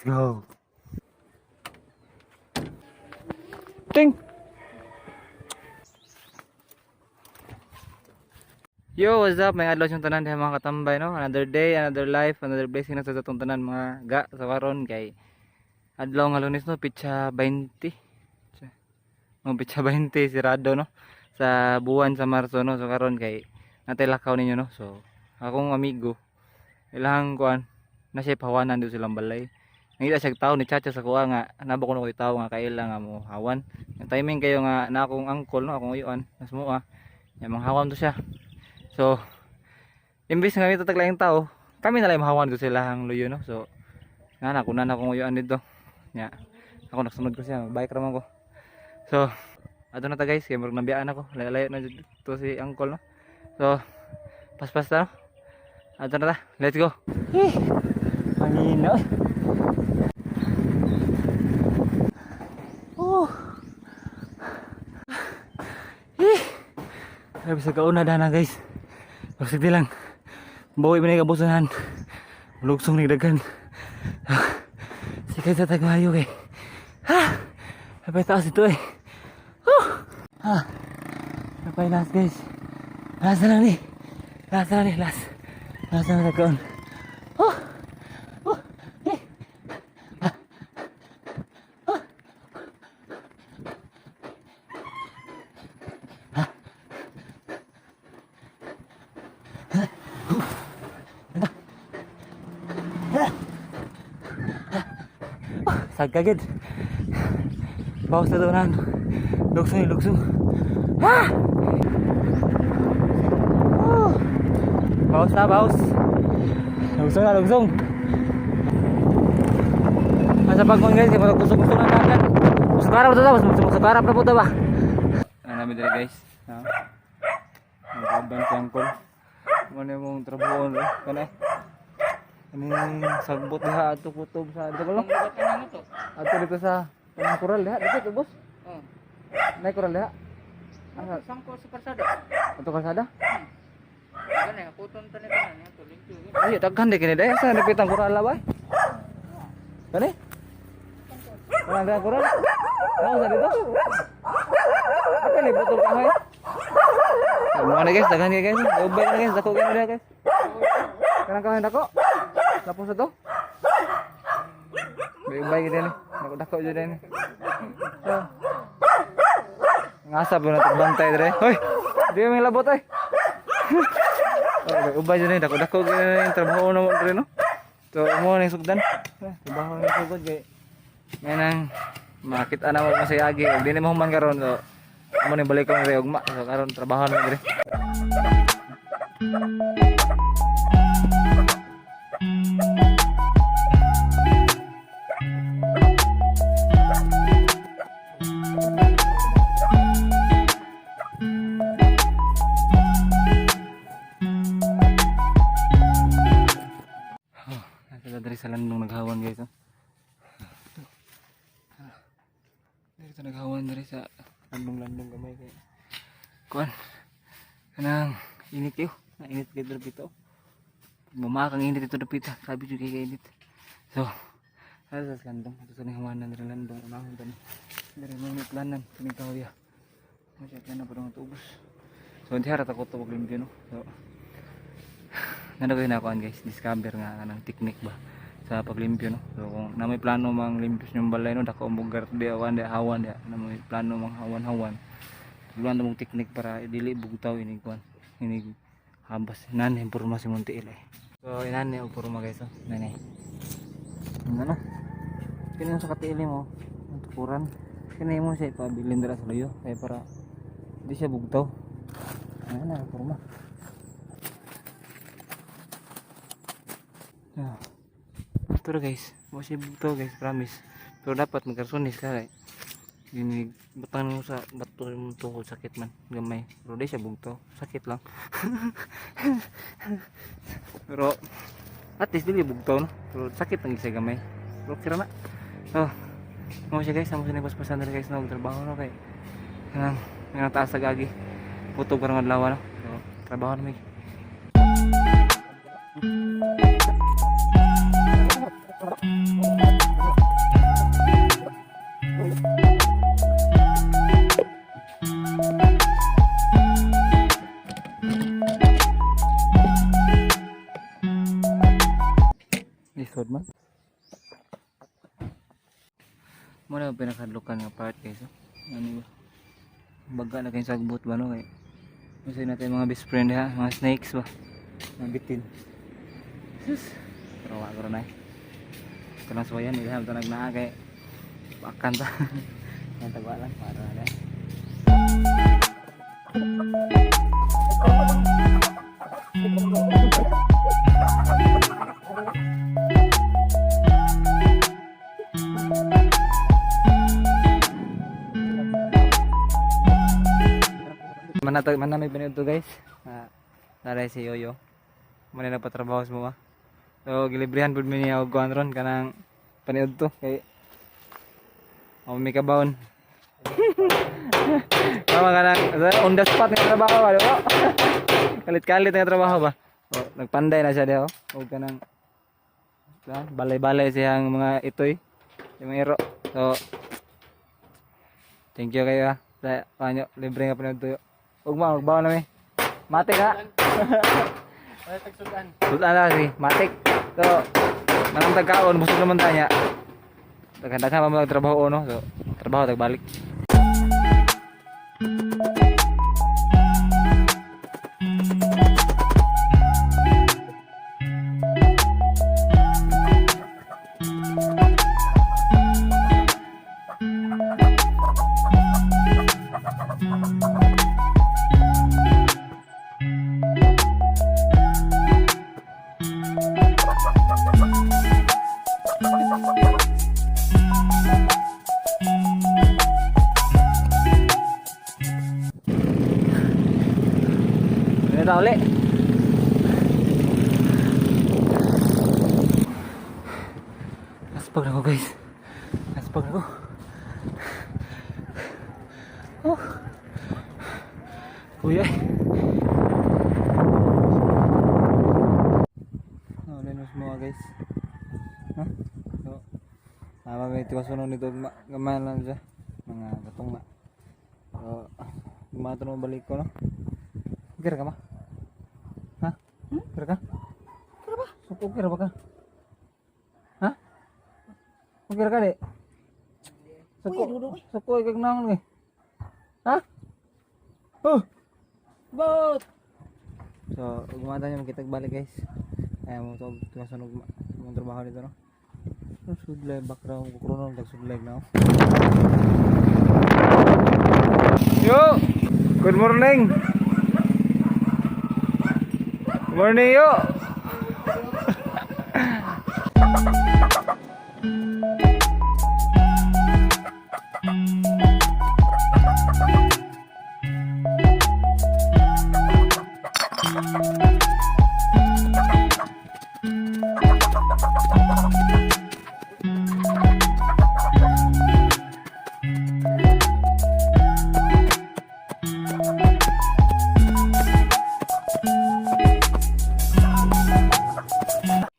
Let's go. Ting! Yo, what's up? May adlaw siyang tanan diha, mga katambay, no? Another day, another life, another blessing na sa atong tanan, mga ga, sa karon kay adlaw nga Lunes, no, pitsa 20. No, pitsa 20 sirado, no, sa buwan sa Marso, no. So karon kay natay lakaw ninyo, no. So akong amigo ilang kuan na siya pahawanan dito silang balay. Nangita siya tao ni Chacha sa kuha nga nabo ko no koy tao nga kaila nga mo hawan. Yung timing kayo nga na akong angkol, no, akong uyuan nas mo ah. Ya manghawan to siya. So, imbis nga kami tataglaing tao, kami na lang mahawan ko sila ang luyo, no. So, nga na, kunan akong uyuan dito. Nya, ako nagsunod ko siya, bike raman ko. So, ato na ta, guys, kay murag nabiyaan ako. Layo-layo na jud to si uncle, no. So, paspas ta, no. Ato na ta, let's go. Eh, hangin. Oh. Eh. Grabe sa kauna dana, guys. Pagsige lang. Bawi man kabusunan. Lugsong ni daghan. Sikay sa tagmayo kay. Ha! Napay taas ito eh. Oh! Ha! Napay last, guys. Last na lang ni. Last na lang ni. Last. Last na lang tagkaon. Oh! Oh! Eh! Ah! Oh! Ah! Sagkagid. Bawas na doon. Lugsong eh, lugsong. Ha! Oh! Bawas na, bawas. Lugsong na, lugsong. Asa pagkon, guys, kaya kusog-kusog na dagan. Musukarap to ba? Musukarap na po to ba? Ano namin dali, guys? Ha? Ang kaban si uncle. Ano yung trabaho, no? Kana eh. Ano yung sagbot diha ato kutob sa ato ko lang. Ato dito sa kanang kural diha dito, boss. Oh. Nay kural diha. Asa Sangko sa kalsada. Ato kalsada? Gani, puton ta ni tanan ato limpyo. Ay, daghan di kini dai. Asa napit ang kural ba? Kani? Wala ang kural? Ano sa dito? Apa ni putol kahoy? Mga na, guys, daghan kay, guys. Ubay na, guys, dako kay na, guys. Kanang kahoy dako. Lapos na to. May ubay gid ni. Dako dako jud ni. So, ngasab na bantay dire. Hoy, di may labot ay. Oh, ubay jud ni, dako dako gid ni trabaho na mo dire, no. So, mo ning sugdan. Trabaho ni sugod kay may nang makita na mo masayagi ug di na mahuman karon, so amo ni balik ko ni ugma. So karon trabaho na dire. Oh, nasa diri sa landong naghawan, guys, oh. Diri sa naghawan diri sa landong-landong gamay kay kuan kanang init kayo. Na init kayo diri pito. Mamakang init ito dapita. Sabi jud kay init. So, asa sa landong ato sa hawanan diri landong unahon tani. Diri mo ni planan kini kahoya. Mo siya plano pa tubos. So, diha ra ta ko tubog limpyo, no. So, nano kayo nakuan, guys, discover nga kanang technique ba sa paglimpyo, no. So kung na may plano mang limpyo yung balay, no, dako mo garde awan di hawan di na may plano mang hawan-hawan, tuluan mong technique para dili bugtaw ini kuan ini habas nan impormasyon mong tiil eh. So inani og porma, guys, oh. Nani ano kini yung sa katiili mo ang tukuran kini mo siya ipabilin dira sa luyo kay para di siya bugtaw. Ano na porma. Ah. Ito ra, guys. Mo siya bugtaw, guys, promise. Pero dapat magkarsunis ka kay ini butang mo sa bato yung tuhod, sakit man gamay. Pero di siya bugtaw, sakit lang. Pero at least dili bugtaw, no. Pero sakit lang siya gamay. Pero kira na. Oh. Mo siya, guys, amo siya nagpaspasan diri, guys, no, trabaho no kay kanang nga taas sa gagi. Putog karong adlaw, no. So, trabaho na may. Lisod man. Muna ang pinakadlukan nga part, guys. Oh. Ano ba? Baga na kayo sagbot ba, no? Kay Gusto natin mga best friend ha, mga snakes ba? Mga bitin. Sus. Pero wa ko na eh. Ito lang suwayan, ilham ito nagnaa kay pakan ta. Yan tagwa lang para na. Manatag man may panood to, guys. Na naray si Yoyo. Muna nagpatrabaho sa mga. So gilibrihan pud mi niya og kuan ron kanang paniud to kay oh, may kabaon. Tama kanang on the spot nga trabaho ba, di ba? Kalit-kalit nga trabaho ba. Oh, nagpanday na siya diha oh. Og kanang balay-balay siyang mga itoy, yung mga iro. So thank you kayo ah. Sa panyo, libre nga panood tuyo. Ugma, magbawa na mi. Matik ha. Wala tagsudan. Sultan na si Matik. So, manang tagkaon, busog naman ta niya. Daghan-daghan pa mo trabaho no. So, trabaho tagbalik. Ano ta uli? Aspag na ko, guys. Aspag na ko. Oh. Kuya. Oh, lenos mo guys. Ha? So, tama may tiwason nito gamay lang siya. Mga katong na. So, gumato na balik ko, no. Kira ka ba? Ha? Kira ka? Kira ba? So, kira ba ka? Ha? Kira ka di? Suko, suko ikag naon eh. Ha? Oh! Bot. So, gumata niya makita balik, guys. Ay mo to tumasan og mong trabaho dito, no. So, sudlay background ko krono tag sudlay na. Yo! Good morning. Good morning, yo.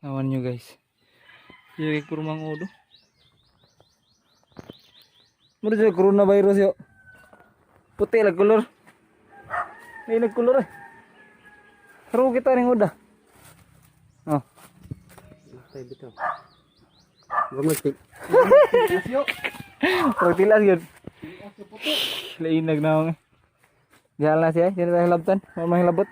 Awan nyo, guys. Yung kurmang ulo. Mura siya coronavirus yo. Puti lang kolor. May nagkolor eh. Pero kita ning uda. Oh. Tay bitaw. Gumagtik. Pag tilas yun. Lainag na ako eh. Diyan na siya, diyan na tayo hilabtan. Wala mahilabot.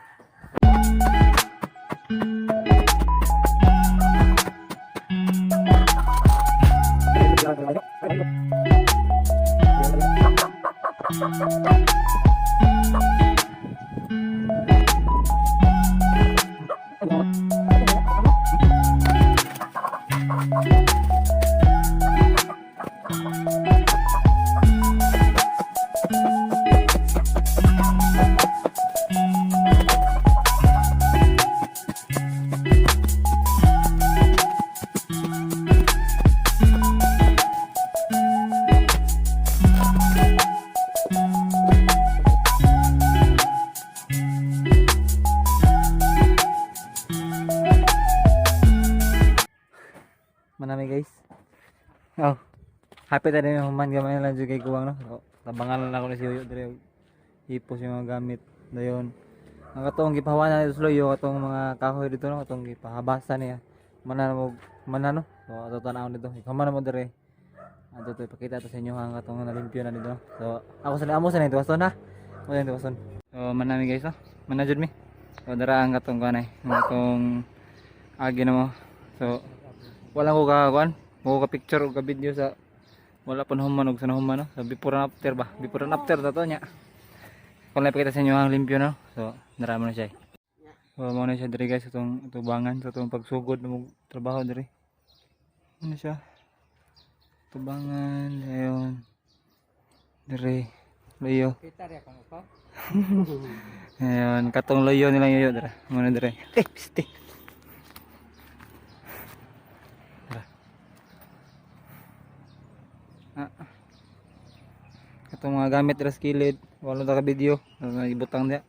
Oh. Happy ta din human, gamay lang jud kay kuwang, no. So, tabangan lang ako ni si Yoyo dire og hipos yung mga gamit. Dayon. Ang katong gipahawa na dito sa Loyo, katong mga kahoy dito, no, katong gipahabasan niya. Mana mo mana, no. So ato tan-awon dito. Ikaw man mo dire. Ato to ipakita to sa inyo ang katong nalimpyo na dito, no. So ako sa amo sa nito wason ha. Mo nito wason. So man nami, guys, no. Man na jud mi. So dara ang katong kanay, mga katong agi na mo. So wala ko ka kuan, mo ka picture o ka video sa wala pa nahuman og sa nahuman, no. So before and after ba? Before and after ta to nya. Kung lang ipakita sa inyo ang limpyo, no. So naramo na siya, eh. So mo na siya diri, guys, itong tubangan sa itong pagsugod na mo trabaho diri. Ano siya? Tubangan ayun. Diri. Loyo. Kita rin akong upaw. Ayun, katong loyo nilang yoyo dira. Mo na diri. Eh, piste. Dira. Ah. Katong mga gamit dira sa kilid, wala ta ka video, wala na ibutang diya.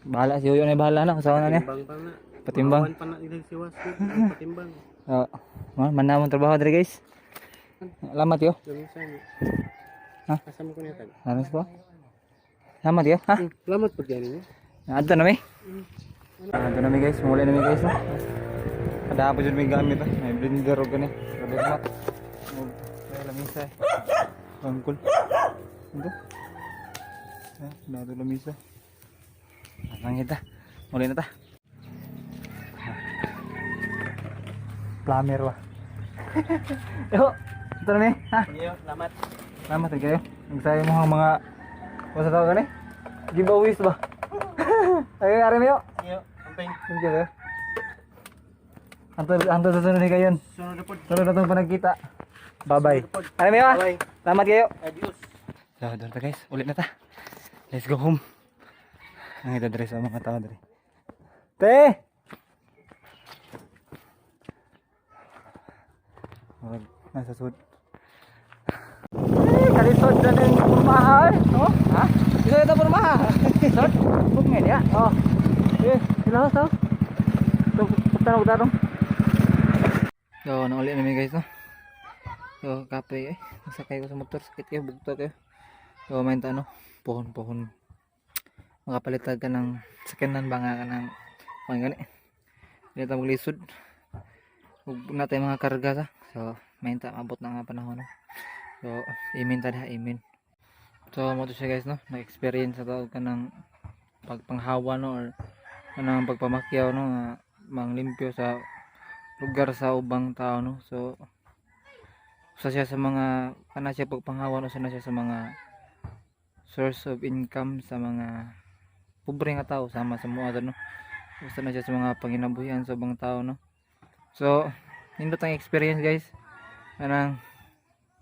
Bahala si Yoyo na, bahala na, usawa na niya. Patimbang pa na. Patimbang. Mawan pa na ilang siwas. Patimbang. Oo. Oh, man trabaho diri, guys. Salamat yo. Lamisa ni. Ha? Asa mo ko niya tag? Salamat po. Salamat yo, ha? Salamat pag yan niya. Adto na mi. Adto na mi, guys, muli na mi, guys, no. Kada pa jud may gamit, ah. May blender og gani. Grabe mat. Og may lamisa, eh. Bangkol. Ito. Ah, nato lamisa. Ang kita. Muli na ta. Plumber ba? Yo, ito na mi. Ha? Iyo, salamat. Salamat rin kayo. Nagsayo mo ang mga basta tawag gani? Giveaways ba? Ay, ari mo. Iyo, amping. Thank you, kayo. Anto, anto sa sunod ni kayon. Sunod na po. Sunod na itong panagkita. Bye-bye. Ari mo, ah. Bye. Salamat kayo. Adios. So, doon ta, guys. Ulit na ta. Let's go home. Ang ito dire sa mga tao dire. Te! Murag nasa sud. Eh, kalisod na ng pormaha, eh. Oh? Ha? Isa ito pormaha. Sod? Buk nga dia. Oh. Eh, sila sa. Tugtan og tarong. So, nauli na mi, guys, no. So, kape, eh. Nasakay ko sa motor, sakit kayo, bugto kayo. So, may ano, pohon pohon. Makapalitag ka ng sakyanan ba nga ka ng mga gani. Hindi tayo maglisod. Huwag na tayo mga karga sa. So, may ta abot na nga panahon, no. So, imin ta diha, imin. So, mo to siya, guys, no. Na-experience sa tawag ka ng pagpanghawa, no, or kanang pagpamakyaw, no, nga manglimpyo sa lugar sa ubang tao, no. So, usa siya sa mga kana siya pagpanghawan, usa na siya sa mga source of income sa mga pobre nga tao sama sa mua, no. Usa na siya sa mga panginabuhian sa ubang tao, no. So nindot ang experience, guys, kanang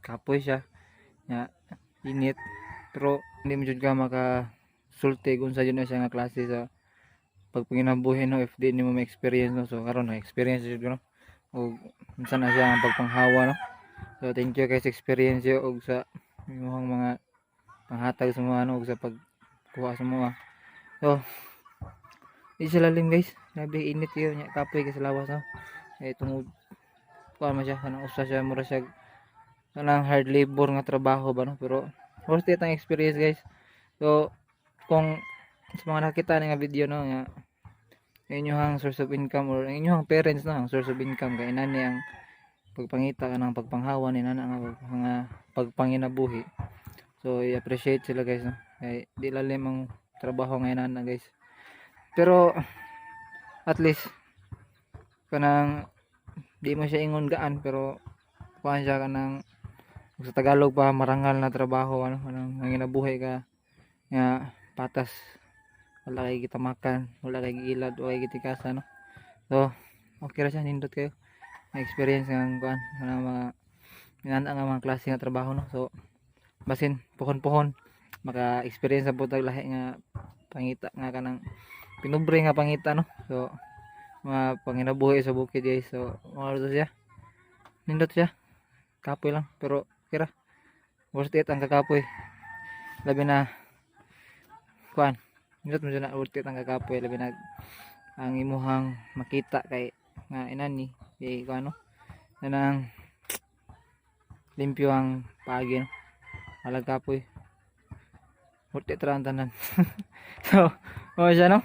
kapoy siya nya, init, pero hindi mo jud ka maka sulti kung sa jud na siya nga klase sa pagpanginabuhi, no, if di nimo ma-experience, no. So karon na experience jud ko, no, ug unsa na siya ang pagpanghawa, no. So thank you kay sa experience yo ug sa imong mga panghatag sa mga ano ug sa pagkuha sa mga. So di siya lalim, guys, grabe init kayo nya, kapoy kay sa lawas, no. Eh, tungod kuha man siya kanang usa siya mura siya kanang hard labor nga trabaho ba, no, pero worth it ang experience, guys. So kung sa mga nakita ni nga video, no, nga inyong source of income or ang inyong parents, no, ang source of income kay inani ang pagpangita ka ng pagpanghawa ni nana nga nga pagpanginabuhi, so i-appreciate sila, guys, no, kay di lalim ang trabaho ngayon nana, guys, pero at least kanang di mo siya ingon gaan, pero kuan siya kanang sa Tagalog pa, marangal na trabaho, ano, kanang nanginabuhi ka nga patas, wala kay gitamakan, wala kay giilad, wala kay gitikasan, no. So okay ra siya, nindot kayo na experience nga kuan kanang mga inana nga mga klase nga trabaho, no. So basin pohon-pohon maka experience sa butag lahi nga pangita nga kanang pinubre nga pangita, no. So mga panginabuhi sa bukid, guys. So mga to siya, nindot siya, kapoy lang, pero kira worth it ang kakapoy, labi na kuan, nindot mo na, worth it ang kakapoy, labi na ang imuhang makita kay nga inani kay kuan, no, kanang Limpyo ang paagi, no? Walang kapoy. Muti tra ang tanan. So, mao siya, no?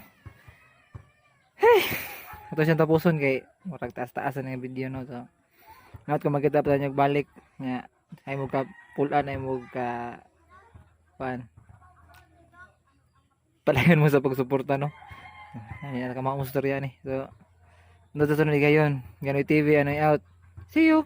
Hey! Ato siyang tapuson kay murag taas-taasan ang video, no. So, not kung magkita pa tayo balik nga ay mo ka pulan ay mo ka pan palayon mo sa pagsuporta, no. Ay ka maong storya ni. So, natutunan gayon. Ganoy TV, ano out. See you.